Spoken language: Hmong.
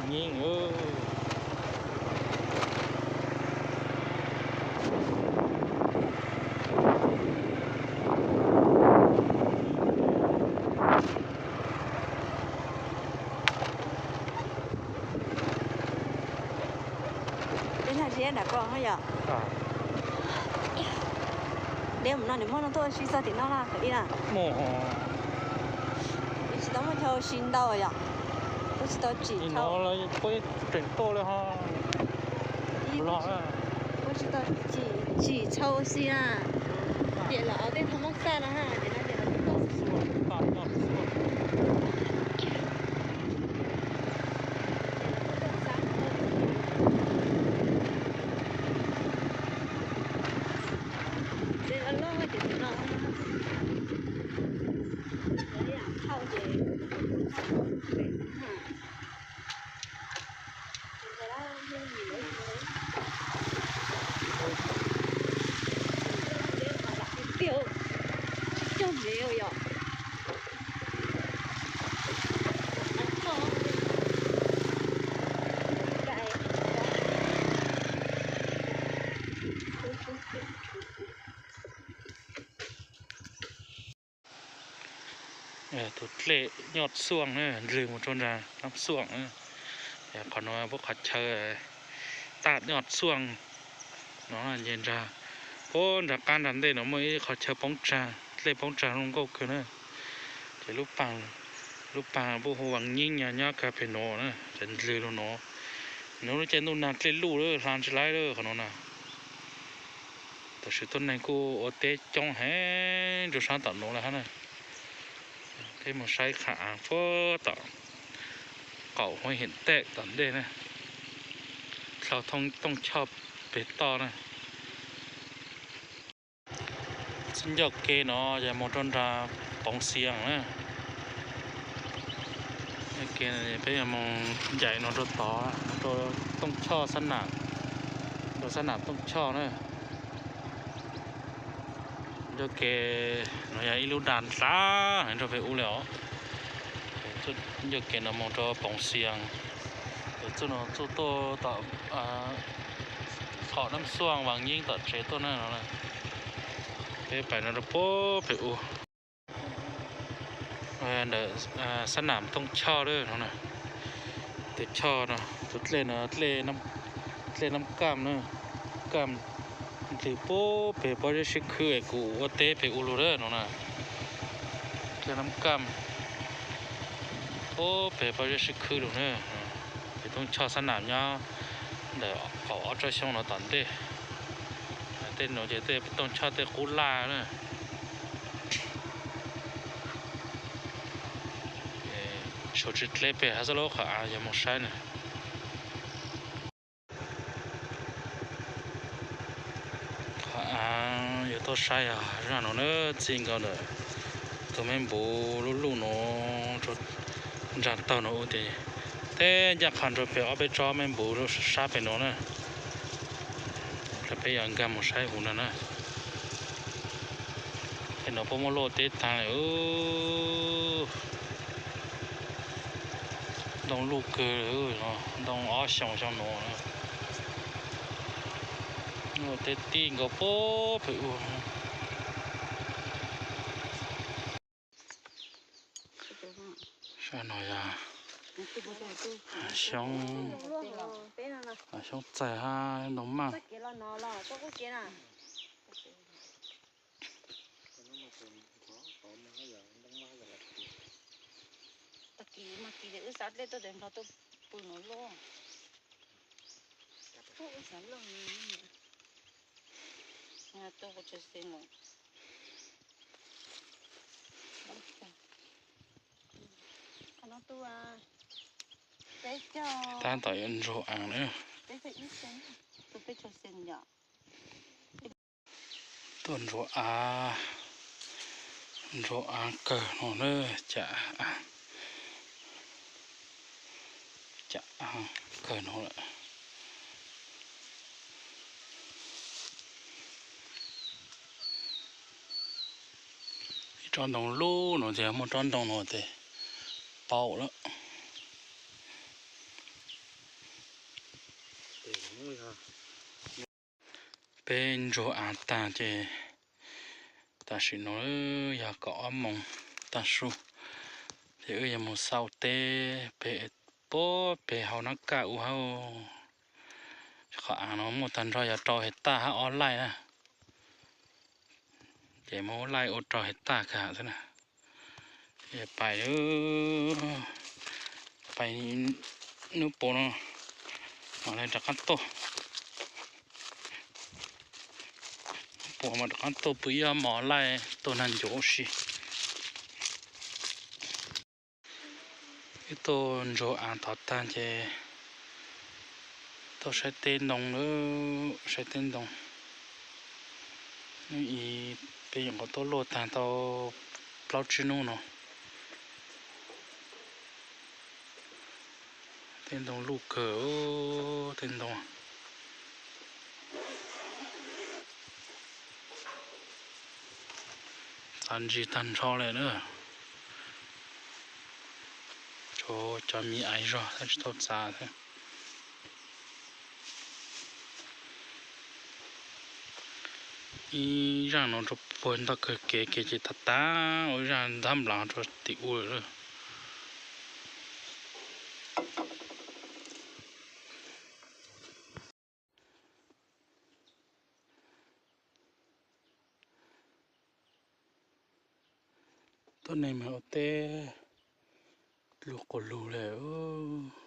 Nyeeb. Peb nyob ziab nram ko yom. Deb mus no nws muaj no tuaj ua si txog tim no na, kwv tij na. Tsis tau muaj chaw ua si ntau yom. Kuj tsis tau tsim tau. Kuj tsis tau tsim txhua ua si na. Ces los tej thaj mab xaj no na, ces no ces los tau. Ces loj loj ces no, ces yam thauj ces Cog mev yom. Tus dlej Nyoj Xuaj na, ndlwg mus rau nram Nab Xuaj na. Qhov no puab qhov chaw taj Nyoj Xuaj no, nce nrag, puab nrag qab nrag ntej no muaj ib qhov chaw poob tsag, dlej poob tsag zoo nkauj kawg na. Ces lub paag, lub paag puab hu Vaas Nyeeb nyob kag pem no na, ces ndlwg lug no. Nub lub caij ntuj nag dlej luj lawm, hla tsis laib lawm qhov no na. Tam sim tuab neeg kuj ua teb coob heev rau sab tom nuav lawm hab na. Peb mus saib qhov av puag tom qaum Huaib Hiam Tej tom ntej na, dlhau Tooj Choj peg toj na. Txij ncauj kev no yog moog rau nraag Poov Xias na. Kev peb yog moog ncaim no rau tod, moog rau Tooj Choj xab nam, rau xab nam Tooj Choj na. Ncauj kev no yog ib lub dag dlav heev rau pem ub li os. Ncauj kev no moog rau Poov Xias, txuj no txuj tuaj tom, tom Nab Xuaj Vaas Nyeeb tom tsev tuaj na no. Peb pais no rau puag pem ub, ntawm xab nam Tooj Choj lawm no. Tes choj no, tus dlej no, dlej Nab Kam na, Kam ntws puag pem pob zeb sib khwb es kuv ua teb pem ub lug lawm no na. Dlej Nab Kam puag pem pob zeb sib khwb lug na. Peb Tooj Choj xab nam nyob ntawm kaum ob tsob xyoob no tom ntej. Tej no ces tej Tooj Choj tej qub laj na. Suav tsis dleb pem hab xwb lub qhov av yog moog saib na. Qhov av yuav tuaj saib yog zaj no na, txij nkaus ntawm tus me npuv lub luj no rau nraag taug no ua tes, tej ncaj qha rau pem ob peb tsob me npuv lub sab pem no na. Peb yuav nkag mus saib huv no na. Tej no puab muab luaj teb taag lawm. Ntoo luj kawg, ntoo ob xyoo xyoo no. Luaj teb tij nkaus puag pem ub. Sab no yog xyoob, xyoob txaij hab ntoo maj. Tag kis mas kis wb xav dlej tuaj tes nplog tuaj pw no loj. Wb xav loj, tuaj kuv tsis xis lawm. Tab tom yuav ntsuag av na. Tuaj ntsuag av, ntsuag av kawg no na, cam, cam kawg no lawm. Ib tsob ntoo lub no tes, muaj tsob ntoo no tes paub lawm. Peb ntsuag av tag ces tam sim no yog kaum ob moos tag su, ces wb yuav mus xauj teb pem, pem hauv Nab Kaj ub hab. Qhov av no muaj tag nrho yog rau hais tag hab ob laij na, ces muab laij ua rau hais tag kag xwb na. Pais, pais nub puas no mam li rov qab tuaj, nub puas mam rov qab tuaj pw ib ob hmos laij tuaj nag ncuav ua si. Wb tuaj ntsuag av tod tag ces tuaj saib teb ntoo, saib teb ntoo. Hnub i peb nyuam qhuav tuaj luaj tag tau plaub tsib hnub no. Teb ntoo luj kawg, teb ntoo txav ntsis tag nrho li na. Tshuav cov miv aiv zog tab tsis tau txav thiab. Ib zaj no rau puag ntog kawg kev, kev ces tag tag ua ib zaj ntab nplas rau tim ub lawm. Tuab neeg mas ua teb lug quas lug li os.